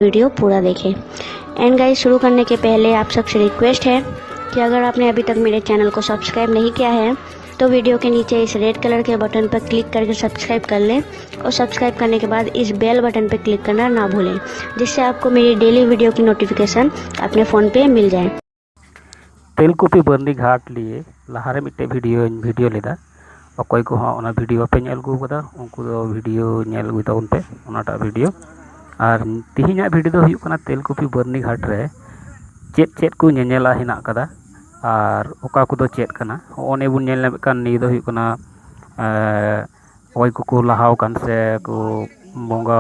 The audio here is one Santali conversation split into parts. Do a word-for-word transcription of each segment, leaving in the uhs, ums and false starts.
वीडियो पूरा देखें। एंड गाइस, शुरू करने के पहले आप सबसे रिक्वेस्ट है कि अगर आपने अभी तक मेरे चैनल को सब्सक्राइब नहीं किया है तो वीडियो के नीचे इस रेड कलर के बटन पर क्लिक करके सब्सक्राइब कर लें और सब्सक्राइब करने के बाद इस बेल बटन पर क्लिक करना ना भूलें, जिससे आपको मेरी डेली वीडियो की नोटिफिकेशन अपने फ़ोन पे मिल जाए। ᱛᱮᱞᱠᱩᱯᱤ ᱵᱟᱹᱨᱱᱤ ᱜᱷᱟᱴ ᱞᱤᱭᱮ ᱞᱟᱦᱟᱨᱮ ᱢᱤᱫᱴᱮᱡ ᱵᱷᱤᱰᱤᱭᱳᱧ ᱵᱷᱤᱰᱤᱭᱳ ᱞᱮᱫᱟ᱾ ᱚᱠᱚᱭ ᱠᱚᱦᱚᱸ ᱚᱱᱟ ᱵᱷᱤᱰᱤᱭᱳ ᱵᱟᱯᱮ ᱧᱮᱞ ᱟᱹᱜᱩ ᱟᱠᱟᱫᱟ, ᱩᱱᱠᱩ ᱫᱚ ᱵᱷᱤᱰᱤᱭᱳ ᱧᱮᱞ ᱟᱹᱜᱩᱭ ᱛᱟᱵᱚᱱ ᱯᱮ, ᱚᱱᱟᱴᱟᱜ ᱵᱷᱤᱰᱤᱭᱳ᱾ ᱟᱨ ᱛᱮᱦᱮᱧᱟᱜ ᱵᱷᱤᱰᱤᱭᱳ ᱫᱚ ᱦᱩᱭᱩᱜ ᱠᱟᱱᱟ ᱛᱮᱞᱠᱩᱯᱤ ᱵᱟᱹᱨᱱᱤ ᱜᱷᱟᱴ ᱨᱮ ᱪᱮᱫ ᱪᱮᱫ ᱠᱚ ᱧᱮᱧᱮᱞᱟᱜ ᱦᱮᱱᱟᱜ ᱟᱠᱟᱫᱟ ᱟᱨ ᱚᱠᱟ ᱠᱚᱫᱚ ᱪᱮᱫ ᱠᱟᱱᱟ᱾ ᱦᱚᱸᱜᱼᱚ ᱱᱤᱭᱟᱹ ᱵᱚᱱ ᱧᱮᱞ ᱧᱟᱢᱮᱫ ᱠᱟᱱ ᱱᱤᱭᱟᱹ ᱫᱚ ᱦᱩᱭᱩᱜ ᱠᱟᱱᱟ, ᱮᱸ, ᱚᱠᱚᱭ ᱠᱚᱠᱚ ᱞᱟᱦᱟᱣ ᱟᱠᱟᱱ ᱥᱮ ᱠᱚ ᱵᱚᱸᱜᱟ,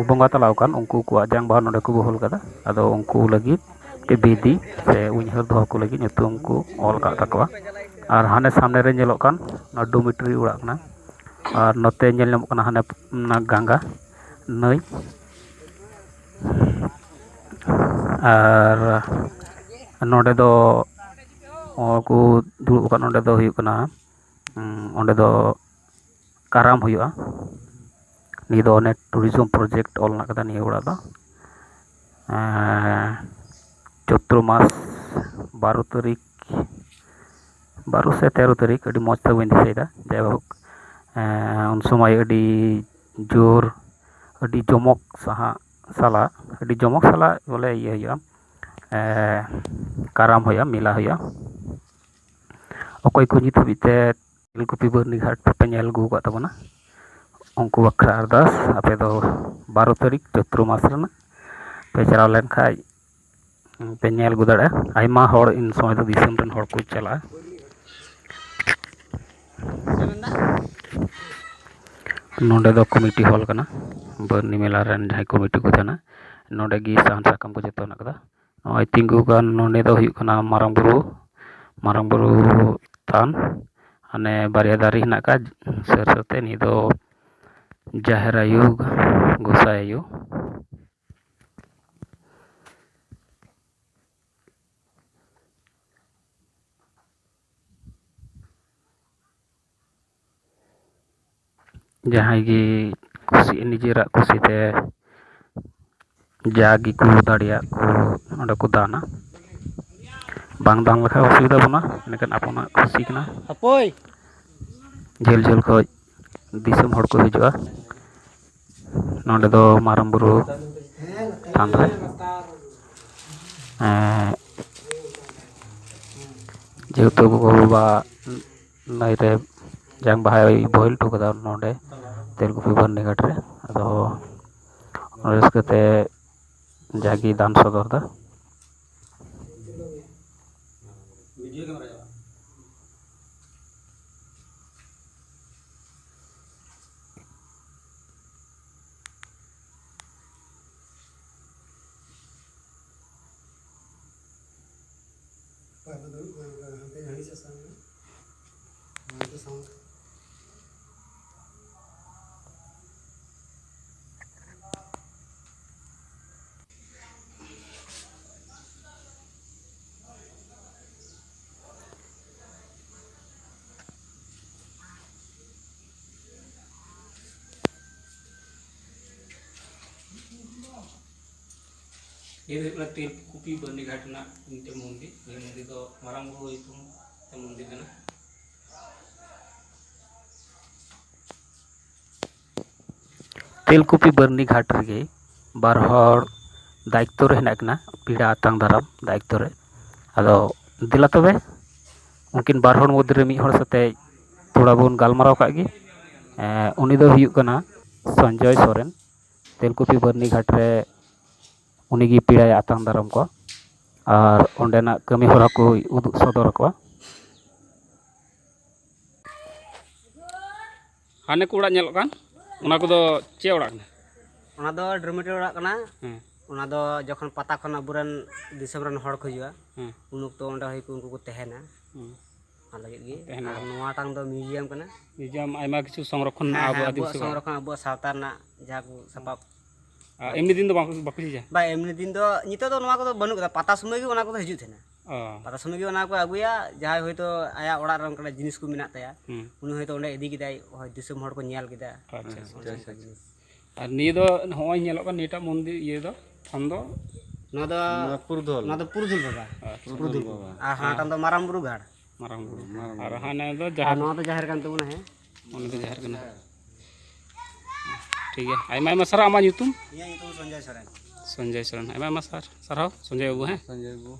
ᱵᱚᱸᱜᱟ ᱛᱟᱞᱟᱣ ᱟᱠᱟᱱ, ᱩᱱᱠᱩ ᱠᱚᱣᱟᱜ ᱡᱟᱝ ᱵᱟᱦᱟ ᱱᱚᱰᱮ ᱠᱚ ᱵᱚᱦᱚᱞ ᱠᱟᱫᱟ᱾ ᱟᱫᱚ ᱩᱱᱠᱩ ᱞᱟᱹᱜᱤᱫ ᱢᱤᱫᱴᱮᱡ ᱵᱤᱫᱷᱤ ᱥᱮ ᱩᱭᱦᱟᱹᱨ ᱫᱚᱦᱚ ᱠᱚ ᱞᱟᱹᱜᱤᱫ ᱧᱩᱛᱩᱢ ᱠᱚ ᱚᱞ ᱟᱠᱟᱫ ᱛᱟᱠᱚᱣᱟ᱾ ᱟᱨ ᱦᱟᱱᱮ ᱥᱟᱢᱱᱮ ᱨᱮ ᱧᱮᱞᱚᱜ ᱠᱟᱱ ᱚᱱᱟ ᱰᱚᱢᱤᱴᱨᱤ ᱚᱲᱟᱜ ᱠᱟᱱᱟ᱾ ᱟᱨ ᱱᱚᱛᱮ ᱧᱮᱞ ᱧᱟᱢᱚᱜ ᱠᱟᱱᱟ ᱦᱟᱱᱮ ᱚᱱᱟ ᱜᱟᱝᱜᱟ ᱱᱟᱹᱭ᱾ ᱟᱨ ᱱᱚᱰᱮ ᱫᱚ ᱠᱚ ᱫᱩᱲᱩᱵ ᱟᱠᱟᱫ, ᱱᱚᱰᱮ ᱫᱚ ᱦᱩᱭᱩᱜ ᱠᱟᱱᱟ, ᱩᱸ, ᱚᱸᱰᱮ ᱫᱚ ᱠᱟᱨᱟᱢ ᱦᱩᱭᱩᱜᱼᱟ᱾ ᱱᱤᱭᱟᱹ ᱫᱚ ᱚᱱᱮ tourism project ᱚᱞ ᱢᱮᱱᱟᱜ ᱠᱟᱫᱟ ᱱᱤᱭᱟᱹ ᱚᱲᱟᱜ ᱫᱚ᱾ ᱮᱸ, ᱪᱳᱛᱨᱚ ᱢᱟᱥ ᱵᱟᱨᱚ ᱛᱟᱹᱨᱤᱠᱷ, ᱵᱟᱨᱚ ᱥᱮ ᱛᱮᱨᱚ ᱛᱟᱹᱨᱤᱠᱷ, ᱟᱹᱰᱤ ᱢᱚᱡᱽ ᱛᱮ ᱵᱟᱹᱧ ᱫᱤᱥᱟᱹᱭᱮᱫᱟ᱾ ᱡᱟᱭᱦᱳᱠ, ᱮᱸ, ᱩᱱ ᱥᱚᱢᱚᱭ ᱟᱹᱰᱤ ᱡᱳᱨ, ᱟᱹᱰᱤ ᱡᱚᱢᱚᱠ ᱥᱟᱦᱟᱜ ᱥᱟᱞᱟᱜ, ᱟᱹᱰᱤ ᱡᱚᱢᱚᱠ ᱥᱟᱞᱟᱜ ᱵᱚᱞᱮ ᱤᱭᱟᱹ ᱦᱩᱭᱩᱜᱼᱟ, ᱮᱸ, ᱠᱟᱨᱟᱢ ᱦᱩᱭᱩᱜᱼᱟ, ᱢᱮᱞᱟ ᱦᱩᱭᱩᱜᱼᱟ᱾ ᱚᱠᱚᱭ ᱠᱚ ᱱᱤᱛ ᱦᱟᱹᱵᱤᱡ ᱛᱮ ᱛᱮᱞᱠᱩᱯᱤ ᱵᱟᱹᱨᱱᱤ ᱜᱷᱟᱴ ᱵᱟᱯᱮ ᱧᱮᱞ ᱟᱹᱜᱩ ᱟᱠᱟᱫ ᱛᱟᱵᱚᱱᱟ, ᱩᱱᱠᱩ ᱵᱟᱠᱷᱨᱟ ᱟᱨᱫᱟᱥ, ᱟᱯᱮ ᱫᱚ ᱵᱟᱨᱚ ᱛᱟᱹᱨᱤᱠᱷ ᱪᱳᱛᱨᱚ ᱢᱟᱥ ᱨᱮᱱᱟᱜ ᱯᱮ ᱪᱟᱞᱟᱣ ᱞᱮᱱᱠᱷᱟᱡ ᱯᱮ ᱧᱮᱞ ᱟᱹᱜᱩ ᱫᱟᱲᱮᱭᱟᱜᱼᱟ᱾ ᱟᱭᱢᱟ ᱦᱚᱲ ᱤᱱ ᱥᱚᱢᱚᱭ ᱫᱚ ᱫᱤᱥᱚᱢ ᱨᱮᱱ ᱦᱚᱲ ᱠᱚ ᱪᱟᱞᱟᱜᱼᱟ᱾ ᱱᱚᱰᱮ ᱫᱚ ᱠᱚᱢᱤᱴᱤ ᱦᱚᱞ ᱠᱟᱱᱟ, ᱵᱟᱹᱨᱱᱤ ᱢᱮᱞᱟ ᱨᱮᱱ ᱡᱟᱦᱟᱸᱭ ᱠᱚᱢᱤᱴᱤ ᱠᱚ ᱛᱟᱦᱮᱱᱟ, ᱱᱚᱰᱮ ᱜᱮ ᱥᱟᱦᱟᱱ ᱥᱟᱠᱟᱢ ᱠᱚ ᱡᱚᱛᱚ ᱦᱮᱱᱟᱜ ᱠᱟᱫᱟ᱾ ᱱᱚᱜᱼᱚᱭ ᱛᱤᱸᱜᱩ ᱟᱠᱟᱱ ᱱᱚᱰᱮ ᱫᱚ ᱦᱩᱭᱩᱜ ᱠᱟᱱᱟ ᱢᱟᱨᱟᱝ ᱵᱩᱨᱩ, ᱢᱟᱨᱟᱝ ᱵᱩᱨᱩ ᱛᱷᱟᱱ᱾ ᱦᱟᱱᱮ ᱵᱟᱨᱭᱟ ᱫᱟᱨᱮ ᱦᱮᱱᱟᱜ ᱟᱠᱟᱫ ᱥᱩᱨ ᱥᱩᱨᱛᱮ, ᱱᱤᱭᱟᱹ ᱫᱚ ᱡᱟᱦᱮᱨ ᱟᱭᱳ, ᱜᱚᱸᱥᱟᱭ ᱟᱭᱳ᱾ ᱡᱟᱦᱟᱸᱭ ᱜᱮ ᱠᱩᱥᱤ, ᱱᱤᱡᱮᱨᱟᱜ ᱠᱩᱥᱤᱛᱮ ᱡᱟ ᱜᱮᱠᱚ ᱫᱟᱲᱮᱭᱟᱜ ᱠᱚ ᱚᱸᱰᱮ ᱠᱚ ᱫᱟᱱᱟ᱾ ᱵᱟᱝ ᱫᱟᱱ ᱞᱮᱠᱷᱟᱱ ᱚᱥᱩᱵᱤᱫᱷᱟ ᱵᱟᱹᱱᱩᱜᱼᱟ, ᱮᱸᱰᱮᱠᱷᱟᱱ ᱟᱯᱱᱟᱜ ᱠᱩᱥᱤ ᱠᱟᱱᱟ᱾ ᱦᱟᱯᱳᱭ᱾ ᱡᱷᱟᱹᱞ ᱡᱷᱟᱹᱞ ᱠᱷᱚᱱ ᱫᱤᱥᱚᱢ ᱦᱚᱲ ᱠᱚ ᱦᱤᱡᱩᱜᱼᱟ ᱱᱚᱸᱰᱮ ᱫᱚ ᱢᱟᱨᱟᱝ ᱵᱩᱨᱩ ᱛᱷᱟᱱ ᱨᱮ᱾ ᱮᱸ, ᱡᱮᱦᱮᱛᱩ ᱜᱚᱜᱚ ᱵᱟᱵᱟ ᱱᱟᱹᱭ ᱨᱮ ᱡᱟᱝ ᱵᱟᱦᱟᱭ ᱵᱳᱦᱮᱞ ᱦᱚᱴᱚ ᱠᱟᱫᱟ ᱱᱚᱸᱰᱮ ᱛᱮᱞᱠᱩᱯᱤ ᱵᱟᱹᱨᱱᱤ ᱜᱷᱟᱴ ᱨᱮ, ᱟᱫᱚ ᱨᱟᱹᱥᱠᱟᱹ ᱛᱮ ᱡᱟᱜᱮ ᱫᱟᱱ ᱥᱚᱫᱚᱨ ᱫᱟ᱾ ᱱᱤᱭᱟᱹ ᱫᱚ ᱦᱩᱭᱩᱜ ᱠᱟᱱᱟ ᱛᱮᱞᱠᱩᱯᱤ ᱵᱟᱹᱨᱱᱤ ᱜᱷᱟᱴ ᱨᱮᱱᱟᱜ ᱢᱤᱫᱴᱮᱱ ᱢᱚᱱᱫᱤᱨ᱾ ᱱᱤᱭᱟᱹ ᱢᱚᱱᱫᱤᱨ ᱫᱚ ᱢᱟᱨᱟᱝ ᱵᱩᱨᱩ ᱧᱩᱛᱩᱢ ᱛᱮ ᱢᱚᱱᱫᱤᱨ ᱠᱟᱱᱟ᱾ ᱛᱮᱞᱠᱩᱯᱤ ᱵᱟᱹᱨᱱᱤ ᱜᱷᱟᱴ ᱨᱮᱜᱮ ᱵᱟᱨ ᱦᱚᱲ ᱫᱟᱭᱤᱛᱛᱚ ᱨᱮ ᱦᱮᱱᱟᱜ ᱠᱤᱱᱟ, ᱯᱮᱲᱟ ᱟᱛᱟᱝ ᱫᱟᱨᱟᱢ ᱫᱟᱭᱤᱛᱛᱚ ᱨᱮ᱾ ᱟᱫᱚ ᱫᱮᱞᱟ ᱛᱚᱵᱮ, ᱩᱱᱠᱤᱱ ᱵᱟᱨ ᱦᱚᱲ ᱢᱚᱫᱽᱫᱷᱮ ᱨᱮ ᱢᱤᱫ ᱦᱚᱲ ᱥᱟᱛᱮ ᱛᱷᱚᱲᱟ ᱵᱚᱱ ᱜᱟᱞᱢᱟᱨᱟᱣ ᱠᱟᱜ ᱜᱮ᱾ ᱮᱸ, ᱩᱱᱤ ᱫᱚ ᱦᱩᱭᱩᱜ ᱠᱟᱱᱟ ᱥᱚᱧᱡᱚᱭ ᱥᱚᱨᱮᱱ, ᱛᱮᱞᱠᱩᱯᱤ ᱵᱟᱹᱨᱱᱤ ᱜᱷᱟᱴ ᱨᱮ ᱩᱱᱤᱜᱮ ᱯᱮᱲᱟᱭ ᱟᱛᱟᱝ ᱫᱟᱨᱟᱢ ᱠᱚᱣᱟ ᱟᱨ ᱚᱸᱰᱮᱱᱟᱜ ᱠᱟᱹᱢᱤ ᱦᱚᱨᱟ ᱠᱚᱭ ᱩᱫᱩᱜ ᱥᱚᱫᱚᱨ ᱟᱠᱚᱣᱟ᱾ ᱦᱟᱱᱮ ᱠᱚ ᱚᱲᱟᱜ ᱧᱮᱞᱚᱜ ᱠᱟᱱ, ᱚᱱᱟ ᱠᱚᱫᱚ ᱪᱮᱫ ᱚᱲᱟᱜ ᱠᱟᱱᱟ? ᱚᱱᱟ ᱫᱚ ᱰᱚᱨᱢᱮᱴᱟᱨᱤ ᱚᱲᱟᱜ ᱠᱟᱱᱟ᱾ ᱦᱮᱸ᱾ ᱚᱱᱟ ᱫᱚ ᱡᱚᱠᱷᱚᱱ ᱯᱟᱛᱟ ᱠᱷᱚᱱ ᱟᱵᱚᱨᱮᱱ ᱫᱤᱥᱚᱢ ᱨᱮᱱ ᱦᱚᱲ ᱠᱚ ᱦᱤᱡᱩᱜᱼᱟ, ᱦᱮᱸ᱾ ᱩᱱ ᱚᱠᱛᱚ ᱚᱸᱰᱮ ᱦᱚᱭ ᱠᱚ, ᱩᱱᱠᱩ ᱠᱚ ᱛᱟᱦᱮᱱᱟ᱾ ᱦᱮᱸ᱾ ᱚᱱᱟ ᱞᱟᱹᱜᱤᱫ ᱜᱮ᱾ ᱛᱟᱦᱮᱱ ᱟᱨ ᱚᱲᱟᱜ᱾ ᱱᱚᱣᱟᱴᱟᱝ ᱫᱚ ᱢᱤᱭᱩᱡᱤᱭᱟᱢ ᱠᱟᱱᱟ᱾ ᱢᱤᱭᱩᱡᱤᱭᱟᱢ ᱟᱭᱢᱟ ᱠᱤᱪᱷᱩ ᱥᱚᱝᱨᱚᱠᱷᱚᱱ ᱦᱮᱸ, ᱢᱮᱱᱟᱜᱼᱟ ᱦᱮᱸ, ᱟᱵᱚ ᱟᱵᱚᱣᱟᱜ ᱟᱹᱫᱤᱵᱟᱹᱥᱤ ᱠᱚᱣᱟᱜ᱾ ᱥᱚᱝᱨᱚᱠᱷᱚᱱ, ᱟᱵᱚᱣᱟᱜ ᱥᱟᱶᱛᱟ ᱨᱮᱱᱟᱜ ᱡᱟᱦᱟᱸ ᱠᱚ ᱥᱟᱯᱟᱵ᱾ ᱟᱨ ᱮᱢᱱᱤ ᱫᱤᱱ ᱫᱚ ᱵᱟᱝ, ᱵᱟᱠᱚ ᱡᱷᱤᱡᱟ? ᱵᱟᱝ, ᱮᱢᱱᱤ ᱫᱤᱱ ᱫᱚ, ᱱᱤᱛᱚᱜ ᱫᱚ ᱱᱚᱣᱟ ᱠᱚᱫᱚ ᱵᱟᱹᱱᱩᱜ ᱠᱟᱫᱟ, ᱯᱟᱛᱟ ᱥᱚᱢᱚᱭ ᱜᱮ ᱚᱱᱟ ᱠᱚᱫᱚ ᱦᱤᱡᱩᱜ ᱛᱟᱦᱮᱱᱟ᱾ ᱚ᱾ ᱯᱟᱛᱟ ᱥᱚᱢᱚᱭ ᱜᱮ ᱚᱱᱟ ᱠᱚ ᱟᱹᱜᱩᱭᱟ, ᱡᱟᱦᱟᱸᱭ ᱦᱚᱭᱛᱳ ᱟᱭᱟᱜ ᱚᱲᱟᱜ ᱨᱮ ᱚᱱᱠᱟᱱᱟᱜ ᱡᱤᱱᱤᱥ ᱠᱚ ᱢᱮᱱᱟᱜ ᱛᱟᱭᱟ, ᱦᱩᱸ᱾ ᱩᱱᱤ ᱦᱚᱭᱛᱳ ᱚᱸᱰᱮ ᱤᱫᱤ ᱠᱮᱫᱟᱭ, ᱦᱚᱭ ᱫᱤᱥᱚᱢ ᱦᱚᱲ ᱠᱚ ᱧᱮᱞ ᱠᱮᱫᱟ᱾ ᱟᱪᱪᱷᱟ, ᱦᱮᱸ, ᱟᱪᱪᱷᱟ, ᱚᱱᱮ ᱟᱪᱪᱷᱟ, ᱚᱱᱠᱟ ᱟᱪᱪᱷᱟ᱾ ᱡᱤᱱᱤᱥ᱾ ᱟᱨ ᱱᱤᱭᱟᱹ ᱫᱚ ᱱᱚᱜᱼᱚᱭ ᱧᱮᱞᱚᱜ ᱠᱟᱱ ᱱᱤᱭᱟᱹᱴᱟᱜ ᱢᱚᱱᱫᱤᱨ ᱤᱭᱟᱹ ᱫᱚ? ᱠᱷᱟᱱ ᱫᱚ ᱱᱚᱣᱟ ᱫᱚ ᱱᱚᱣᱟ ᱯᱩᱨᱫᱷᱚᱞ᱾ ᱱᱚᱣᱟ ᱫᱚ ᱯᱩᱨᱩᱫᱷᱩᱞ ᱵᱟᱵᱟ᱾ ᱟᱪᱪᱷᱟ, ᱯᱩᱨᱩᱫᱷᱩᱞ ᱵᱟᱵᱟ᱾ ᱟᱨ ᱦᱟᱱᱟᱴᱟᱝ ᱫᱚ ᱢᱟᱨᱟᱝ ᱵᱩᱨᱩ ᱜᱟᱲ᱾ ᱢᱟᱨᱟᱝ ᱵᱩᱨᱩ᱾ ᱟᱨ ᱦᱟᱱᱮ ᱫᱚ ᱟᱨ ᱡᱟᱦᱮᱨ, ᱱᱚᱣᱟ ᱫᱚ ᱡᱟᱦᱮᱨ ᱠᱟᱱ ᱛᱟᱵᱚᱱᱟ᱾ ᱦᱮᱸ, ᱚᱱᱟ ᱫᱚ ᱡᱟᱦᱮᱨ ᱠᱟᱱᱟ᱾ ᱴᱷᱤᱠ ᱜᱮᱭᱟ, ᱟᱭᱢᱟ ᱟᱭᱢᱟ ᱥᱟᱨᱦᱟᱣ᱾ ᱟᱢᱟᱜ ᱧᱩᱛᱩᱢ? ᱤᱧᱟᱹᱜ ᱧᱩᱛᱩᱢ ᱫᱚ ᱥᱚᱧᱡᱚᱭ ᱥᱚᱨᱮᱱ᱾ ᱥᱚᱧᱡᱚᱭ ᱥᱚᱨᱮᱱ᱾ ᱟᱭᱢᱟ ᱟᱭᱢᱟ ᱥᱟᱨ ᱥᱟᱨᱦᱟᱣ ᱥᱚᱧᱡᱚᱭ ᱵᱟᱹᱵᱩ᱾ ᱦᱮᱸ, ᱥᱚᱧᱡᱚᱭ ᱵᱟᱹᱵᱩ᱾